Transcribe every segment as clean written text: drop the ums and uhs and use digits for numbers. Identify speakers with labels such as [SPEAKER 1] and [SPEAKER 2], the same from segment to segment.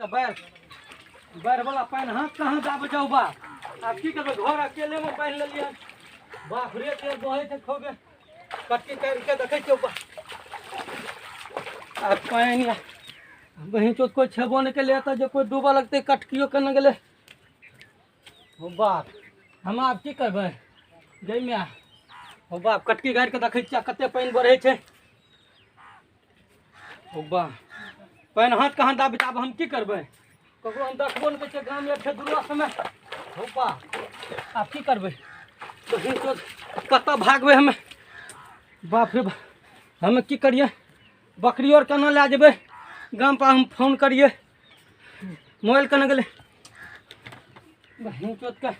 [SPEAKER 1] बाढ़ बाढ़ वाला पानि हाथ कहाँ दाबे जाऊ बा। आब की करबै, घर अकेले में बान्हि लेलियै। बाप रे के बहै छै खूबे, कटकी काटि के देखै छियै बा। आ पानि बहिन चोत कोइ छेबो नहि केलै तऽ जे कोइ डूबऽ लगतै कटकियो केने गेलै। हो बाप, हम आब की करबै गै माय। हो बाप, कटकी गाड़ि कऽ देखै छियै कते पानि बढ़ै छै। हो बा, पानि हाथ कहाँ दाबी, आब हम की करबै, ककरो हम देखबो नहि करै छियै, गाम एक छै दूरा समय। हो बा, आब की करबै, बहिन चोत कतऽ भागबै हमे। बाप रे बाप, हमे की करियै, बकरी आओर केना लए जेबै गाम पर, हम फोन करियै, मोबाइल केना गेलै बहिन चोतके।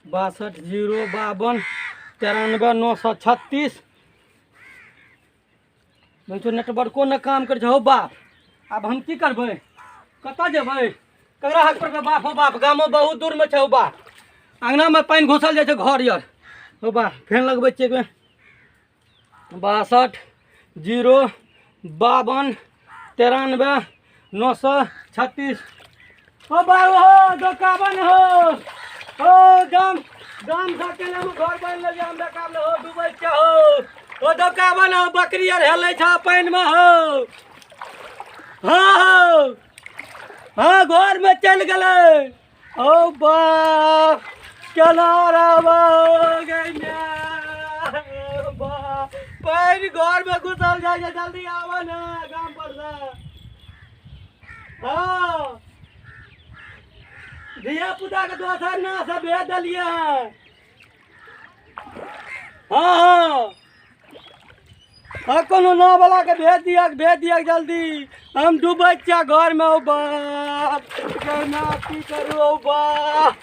[SPEAKER 1] 62 0 52 93 936। बहिन नेटवर्को नहि काम करै छै। हो बाप, आब हम की करबै, कतऽ जेबै, ककरा हाथ पर। बाप हो बाप, गामो बहुत दूरमे छै। हो बाप, अङ्गनामे पानि घुसल जाइ छै घर यार। हो बा, फेन लगबै छियै एक बेर। 62 0 52 93 936। हो बा, हो दोकाबन हो, हो गाम गाम से अकेलेमे घर बनि लेलियै हम, देखाबले हो डूबै छै हो। ओ दोकाबन हो, बकरी आर हेलै छै पानिमे हो। हाँ हो, हाँ घरमे चलि गेलै। ओ बाप, केना रहबै गै माय। बाप, पानि घरमे घुसल जाइ छै, जल्दी आबऽ ने गाम पर से। हाँ, धिया पुताके दोसर ना से भेज देलियै। हाँ हाँ हाँ, कोनो नाव वाला के भेज दियक, भेज दियक जल्दी, हम डूबै छियै घरमे। ओ बाप, केना की करू। ओ बाप,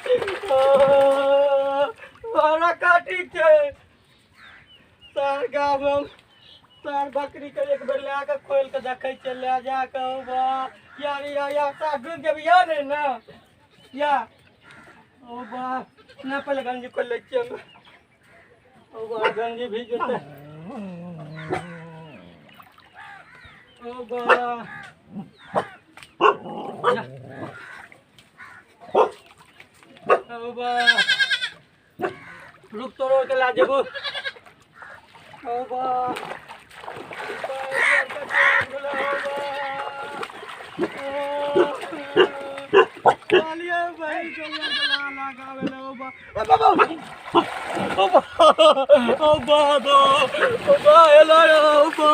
[SPEAKER 1] रखा ठीक छै तार गाम। हम तार बकरी के एक बेर लए कऽ खोलि कऽ देखै छियै लए जा कऽ। ओ बा, यार या या सा डूबि जेबै या नहि ने या। ओ बा, नहि पहिले गंजी खोलि लै छियै हम। ओ बा, गंजी भीज जेतै। ओ बा, जा। ओ बा, रुक तोड़ो के ला जेबो। ओ बा, ओ बा, ओ बा, ओ बा, एलो ओ बा,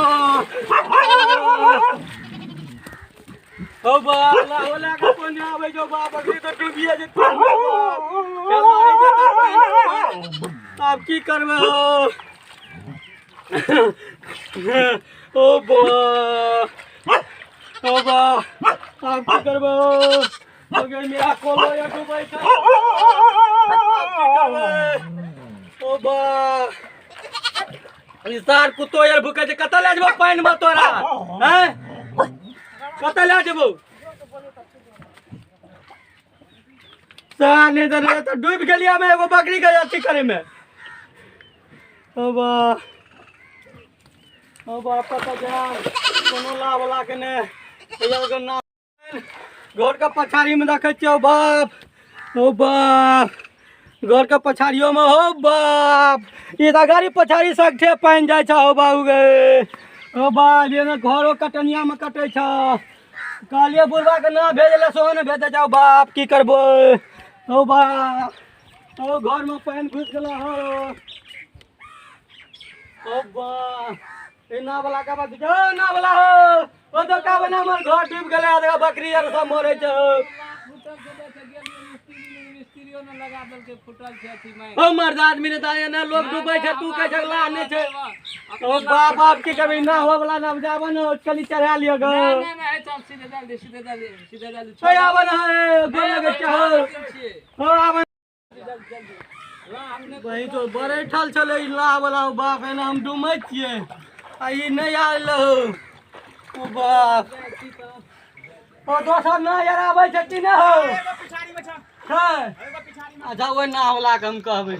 [SPEAKER 1] ओ बा, ला ओला के कोन आबै जो बा, बकरी तो डूबिए जेतै। आब की करबै हो। ओ बा, ओ बा, आब की करबै हो। हो गई मेरा कोलो या डूबै छै, आब की करबै। ओ बा, ई सार कुत्तो यार भुकै छै। कतऽ लए जेबौ पानिमे तोरा, हैं कतऽ लए जेबौ सार। नहि तऽ डूबि गेलियै हमे एगो बकरी के अथी करे में। ओ बा, ओ बा, कतऽ जायब, कोनो ला वाला के नहि। ना घर के पछाड़ी में देखै छियै। ओ बाप, ओ बाप, घर के पछाड़ियो में। हो बाप, ई तऽ गाड़ी पछाड़ी सगठे पानि जाइ छै। हो बाबू गे, ओ बाप, एने घरो कटनिया में कटै छै। कहलियै बुढ़बा के ना भेजले, सेहो ने भेजै जाओ। बाप, की करबै। ओ बाप, ओ घर में पानि घुसि गेलै हो। ओ बाप, ई नाव वाला के बात, ओ नाव वाला हो, ओ दोका बना, हमर घर डूबि गेलै, आ बकरी आर सब मरै छै। ओ मर्द आदमी ने तऽ एना लोग डूबै छै, तू कहै छै ला नहि छै। ओ बाप, बाप की कभी ना हुआ वाला ना जाबो ने, चली चढ़ा लियो गो।
[SPEAKER 2] सीधे डाल दे, सीधे डाल दे, सीधे डाल दे।
[SPEAKER 1] ओ आबो ने, गोर लगे छै हो। हो आबो वही तो बड़ैठल छलै ई ला वाला। ओ बाप, एना हम डूमै छियै आ ई नहि आयल हो। ओ बाप, ओ दोसर ना यार आबै छै कि नहि हो छै। अच्छा, ओहि नाव वाला के हम कहबै,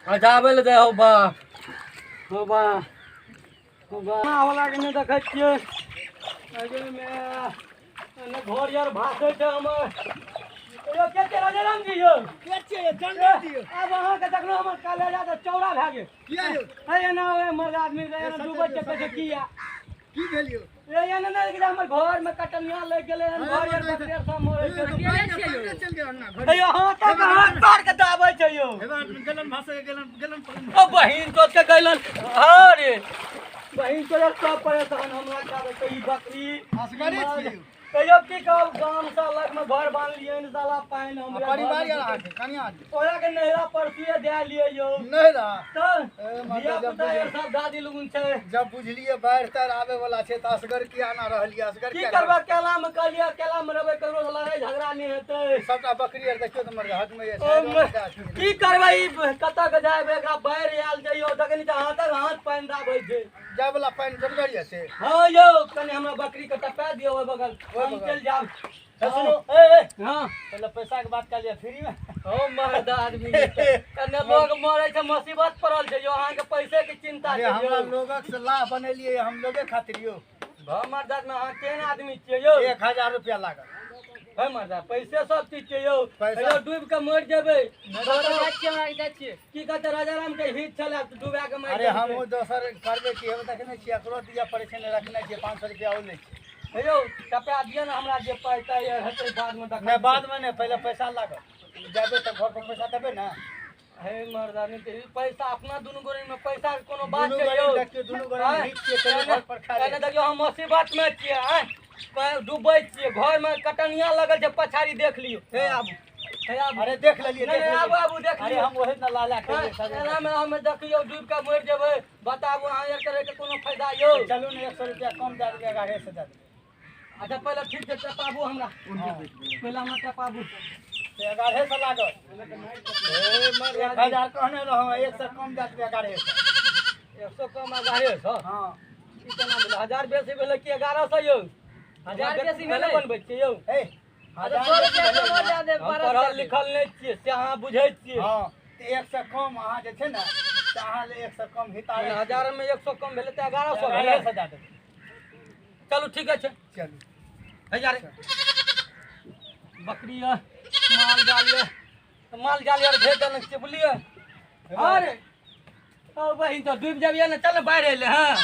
[SPEAKER 1] अच्छा आबै लए दे। हो बाप, हो बाप। वाला के नहि देखै छियै। एहिमे घर यार भासै छै हमर। यौ के छै राजाराम जी यौ?
[SPEAKER 3] के छियै? जान दियौ।
[SPEAKER 1] आब अहाँके देखलहुँ हमर कलेजा तऽ चौड़ा भए गेल।
[SPEAKER 3] किया यौ?
[SPEAKER 1] हे एना ओहि मर्द आदमी एना डूबै छै, कहै छै किया?
[SPEAKER 3] की भेल यौ?
[SPEAKER 1] ए एना नहि हमर घर में कटनिया लागि गेलै हन, घर यार बकरी सब मरै छै।
[SPEAKER 3] चल गेल अंगना घर।
[SPEAKER 1] हे यौ हाथ तक हाथ पार के दाबै छै यौ।
[SPEAKER 3] गेलन भासै गेलन गेलन।
[SPEAKER 1] ओ बहिन तोत के गैलन। अरे बहिन तोरा सब परेशान हमरा खाबै छै ई बकरी।
[SPEAKER 3] असगरे छियै?
[SPEAKER 1] कहियो की कहब, गाम से अलग में घर बान्हलियै साला पानि हमरा
[SPEAKER 3] परिवार यार अहाँके कनिया
[SPEAKER 1] ओकरा के नैहरा परसुए दए लियै यौ।
[SPEAKER 3] नैहरा
[SPEAKER 1] तऽ धिया पुता यार सब दादी लगुन छै।
[SPEAKER 3] जब बुझलियै बाढ़ि ताढ़ि आबै वाला छै तऽ असगर किया ना रहलियै? असगर
[SPEAKER 1] की करबै, केला में कहलियै केला में रहबै, ककरो से लड़ाइ झगड़ा नहि हेतै।
[SPEAKER 3] सबटा बकरी आर देखियौ तऽ मर हक में
[SPEAKER 1] की करबै, ई कतऽ के जायब? एकरा बाढ़ि आयल छै यौ, देखै नहि हाथक हाथ पानि दाबै छै।
[SPEAKER 3] जाय वाला पानि जोरगर यऽ से?
[SPEAKER 1] हँ यौ, कनि हमरा बकरी के टपा दियौ ओहि बगल, हम चलि जायब।
[SPEAKER 3] सुनू ए
[SPEAKER 1] हँ,
[SPEAKER 3] पहिले पैसा के बात कर लिअ फ्री में।
[SPEAKER 1] ओ मर्द आदमी कने लोग मरै छै, मुसीबत पड़ल छै यौ, अहाँके पैसे के चिंता छै।
[SPEAKER 3] हमरा लोगक से लाभ बनेलियै हम लोगे खातिर यौ।
[SPEAKER 1] मर्द आदमी अहाँ केहन आदमी छियै यौ?
[SPEAKER 3] 1000 रुपया लागल।
[SPEAKER 1] हे मर्द पैसे सब चीज छै यौ, यौ डूबि के मरि जेबै। की कहते राजाराम के हित छलै डूबा के मरि।
[SPEAKER 3] अरे हमहूँ दोसर करबै की, हम देखने छियै एकरो दिअ पड़ै छै, नहि रखने छियै, 500 रुपया ओ लै छै।
[SPEAKER 1] हे यौ टपा दिअ ने हमरा, जे पाइ ताइ हेतै बादमे देखबै।
[SPEAKER 3] नहि बादमे नहि, पहिले पैसा लागत। जेबै तऽ घर पर पैसा देबै ने।
[SPEAKER 1] हे मर्द आदमी पैसा अपना दुनू गोरे में पैसा के कोनो बात छै यौ?
[SPEAKER 3] देखियौ दुनू गोरे हित छियै, चलू घर पर खा
[SPEAKER 1] ले। देखियौ हम मुसीबत में छियै, आँय डूबै छियै, घर में कटनिया लगल छै पछाड़ी, देख लियौ। हे आबू, हे आबू।
[SPEAKER 3] अरे देख लेलियै।
[SPEAKER 1] नहीं आबू आबू देख
[SPEAKER 3] लियौ। अरे हम ओहे न लाला के
[SPEAKER 1] एना में हम देखियौ डूबि के मरि जेबै। बताबू अहाँ आर करे के कोनो फायदा यौ?
[SPEAKER 3] चलू ने 100 रुपया कम दए देबै, 1100 दए देबै।
[SPEAKER 1] अच्छा पहिले ठीक छै, टपाबू हमरा, पहिले हमरा टपाबू।
[SPEAKER 3] 1100 लागत। 1000 कहने रहौं, 100 कम दए देबै, 1100।
[SPEAKER 1] 100 कम 1100?
[SPEAKER 3] हँ।
[SPEAKER 1] ई केना भेलै? 1000 बेसी भेलै कि 1100 यौ? 1000 बेसी भेलै बनबै छियै यौ? पढ़ल लिखल नहि छियै से अहाँ बुझै छियै।
[SPEAKER 3] हँ, तऽ 100 कम अहाँ जे छै ने तऽ अहाँ लए 100 कम हिता।
[SPEAKER 1] 1000 में 100 कम भेलै तऽ 1100 भेलै।
[SPEAKER 3] 1100 दए देबै।
[SPEAKER 1] चलू ठीक छै,
[SPEAKER 3] चलू।
[SPEAKER 1] हे यार बकरी यऽ, माल जाल यऽ, माल जाल यार भेज देने छियै बुझलियै। अरे ओ बहिन तो डूबि जाबियै ने, चल ने बाढ़ि अयलै। हँ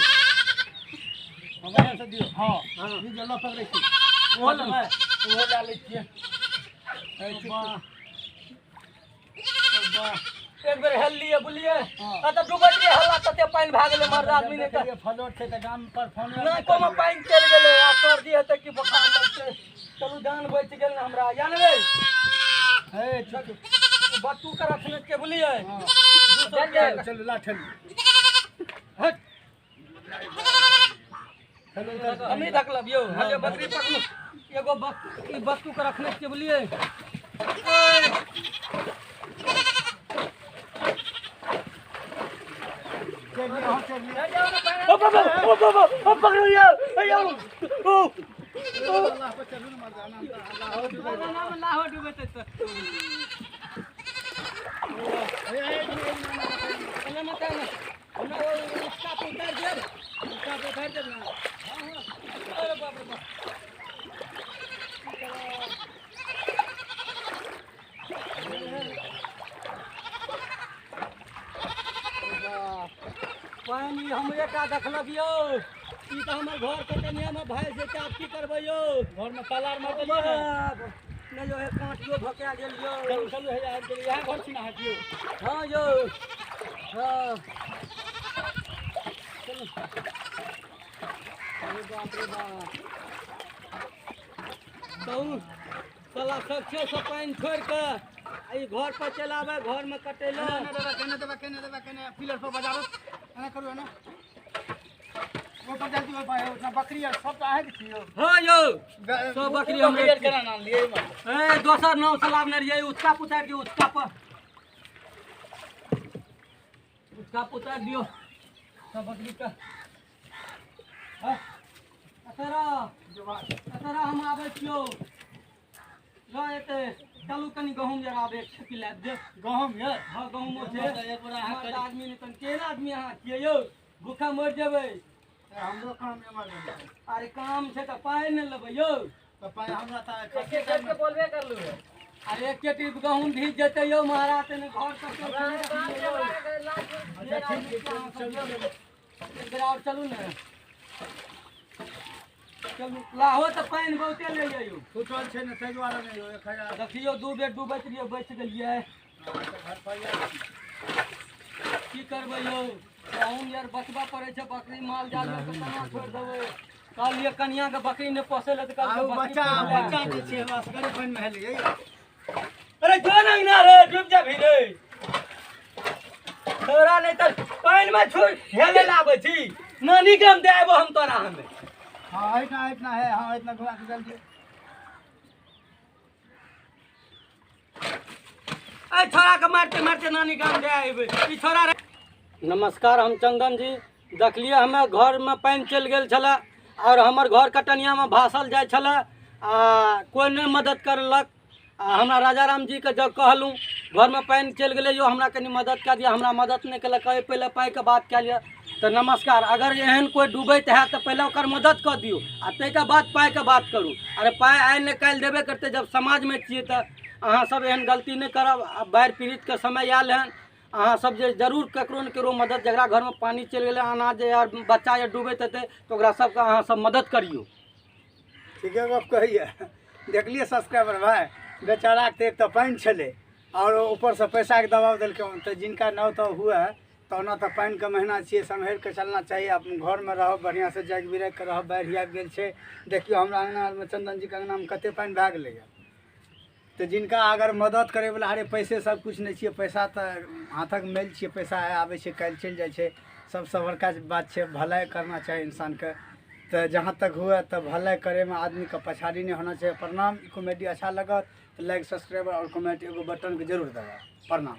[SPEAKER 3] हमरा से दियौ। हँ ई जे लऽ पकड़ै छी
[SPEAKER 1] ओहो लेबै, ओहो लए लै छियै। एक बेर हेललियै बुझलियै, तऽ डूबैत रहियै हल्ला, तते पानि भए गेलै मर्द आदमी नहि तऽ
[SPEAKER 3] फलोट छै तऽ गाम पर फोन
[SPEAKER 1] नाकोमे पानि चलि गेलै आ सर्दी हेतै कि बोखार लगतै। चलू जान बचि गेल ने हमरा, जानबै।
[SPEAKER 3] हे चलू
[SPEAKER 1] बट्टू के रखने छियै बुझलियै।
[SPEAKER 3] चलू ला ठेलू।
[SPEAKER 1] हट हमही धकलब यौ। हँ बकरी पकड़ू, एगो बट्टू के रखने छियै बुझलियै। ओ बाबा, ओ बाबा, ओ पकड़ो यार, ए यार, ओ
[SPEAKER 3] अल्लाह पर चलू ने मर्दाना।
[SPEAKER 2] लाहो डूबेतै तऽ
[SPEAKER 1] एना मत आना, हमरा ओ रिक्शा पर उतारि देब, रिक्शा पर उतारि देब ने। अरे बाप रे बाप, पानि हमरे टा देखलक यौ। ई तऽ हमर घर के कनियामे भागि जेतै, आब की करबै यौ?
[SPEAKER 3] घरमे ताला आर मारि देलियै ने?
[SPEAKER 1] नहि यौ, हे काँटियो भोका गेल यौ।
[SPEAKER 3] चलू चलू, हे आबि गेलियै, इएह घर छी ने अहाँके यौ?
[SPEAKER 1] हँ यौ, हँ चलू। अरे बाप रे बाप, कहू साला सब सब पानि छोड़ि कऽ आ ई घर पर चलि आबै, घरमे कटेलहुँ।
[SPEAKER 3] केने देबै, केने देबै, केने देबै, केने पिलर पर बजाबू, एना करू, एना ओहि पर जल्दी, ओहि पर बकरी आर सब तऽ अहाँके छी यौ?
[SPEAKER 1] हँ यौ, सब बकरी हमरे।
[SPEAKER 3] केना आनलियै?
[SPEAKER 1] ए दोसर नाव से लाबने रहियै। उचका उतारि दियौ, उचका पर उचका उतारि दियौ सब बकरी के। एतऽ हम आबै छियौ, रह एतै। चलू कनि गहूँम जरा आबै खेती लए देब।
[SPEAKER 3] गहूँम यऽ?
[SPEAKER 1] हँ गहूँमो छै। आदमी नहि तहन केहन आदमी अहाँ छियै यौ? भूखा मरि जेबै।
[SPEAKER 3] हमरो काम इमरजेंसी।
[SPEAKER 1] अरे काम छै तऽ पाइ नहि लेबै यौ।
[SPEAKER 3] तऽ पाइ हमरा तऽ
[SPEAKER 2] एके डेट के बोलबे करलू है।
[SPEAKER 1] अरे एक टीप गहूँम भीज जेतै यौ महाराज, तने घर सब
[SPEAKER 3] अच्छा ठीक छै, चलू
[SPEAKER 1] एक बेर आओर चलू ने, चलू लाहो तऽ पानि बहुते ले यौ।
[SPEAKER 3] फुटल छै ने ताहि दुआरे नहि यौ। 1000
[SPEAKER 1] देखियौ 2 बेर डूबैत रहियै, बचि गेलियै।
[SPEAKER 3] घर पर
[SPEAKER 1] की करबै यौ, गहूँम यार बचबऽ पड़ै छै, बकरी माल जाल के केना छोड़ि देबै। कहलियै कनियाके बकरी नहि पोसै लए तऽ कहलकै
[SPEAKER 3] बच्चा बच्चा जे छै हमरा सगरे पानिमे हेलियै।
[SPEAKER 1] अरे जो ना अंगना रे, डूबि जाबही रे तोरा, नहि तऽ पानिमे छोड़ हेले लए आबै छी। नानी के हम दे आबो हम तोरा हमे।
[SPEAKER 3] हाँ इतना इतना है, हाँ इतना घुमा के चल दियो।
[SPEAKER 1] अरे छोरा के मारते मारते नानी गाम दे आबे ई छोरा रे। नमस्कार, हम चंदन जी। देखलियै हमे घरमे पानि चलि गेल छलै और हमर घर कटनियामे भासल जाइ छलै आ कोइ नहि मदद करलक। आ हमरा राजा राम जी के जब कहलहुँ घरमे पानि चलि गेलै यौ हमरा कनि मदद कए दिअ, हमरा मदद नहि केलक। कहै पहिले पाइके बात कए लिअ। तऽ नमस्कार, अगर एहन कोइ डूबैत हैत तऽ पहिले ओकर मदद कऽ दियौ आ ताहिके बाद पाइके बात करू। अरे पाइ आइ नहि काल्हि देबे करतै, जब समाजमे छियै तऽ अहाँ सब एहन गलती नहि करब। आ बाढ़ि पीड़ितके समय आयल हन, अहाँ सब जे जरूर ककरो ने ककरो मदद, जकरा घरमे पानि चलि गेलै, अनाज या बच्चा या डूबैत हेतै तऽ ओकरा सबके अहाँ सब मदद करियौ।
[SPEAKER 3] ठीके गप कहैया। देखलियै सब्सक्राइबर भाइ, बेचाराके तऽ एक तऽ पानि छलै और ऊपरसँ पैसाके दबाव देलकै। तऽ जिनका नाव ताव हुए तऽ ओना तऽ पानिके महीना छियै, सम्हरि कऽ चलना चाही। अपन घरमे रहब, बढ़िआँसँ जागि बिरागि कऽ रहब। बाढ़ि आबि गेल छै, देखियौ हमरा अङ्गनामे चंदन जीके अङ्गनामे कते पानि भए गेलैए। तऽ जिनका अगर मदद करैवला, अरे पैसे सब किछु नहि छियै, पैसा तऽ हाथक मेल छियै, पैसा आबै छै काल्हि चलि जाइ छै। सबसँ बड़का बात छै भलाइ करना चाही इंसानके। तऽ जहाँ तक हुए तऽ भलाइ करैमे आदमीके पछाड़ी नहि होना चाही। प्रणाम। ई कॉमेडी अच्छा लगत तऽ लाइक सब्सक्राइबर और कमेंट एगो बटनके जरूर दबाउ। प्रणाम।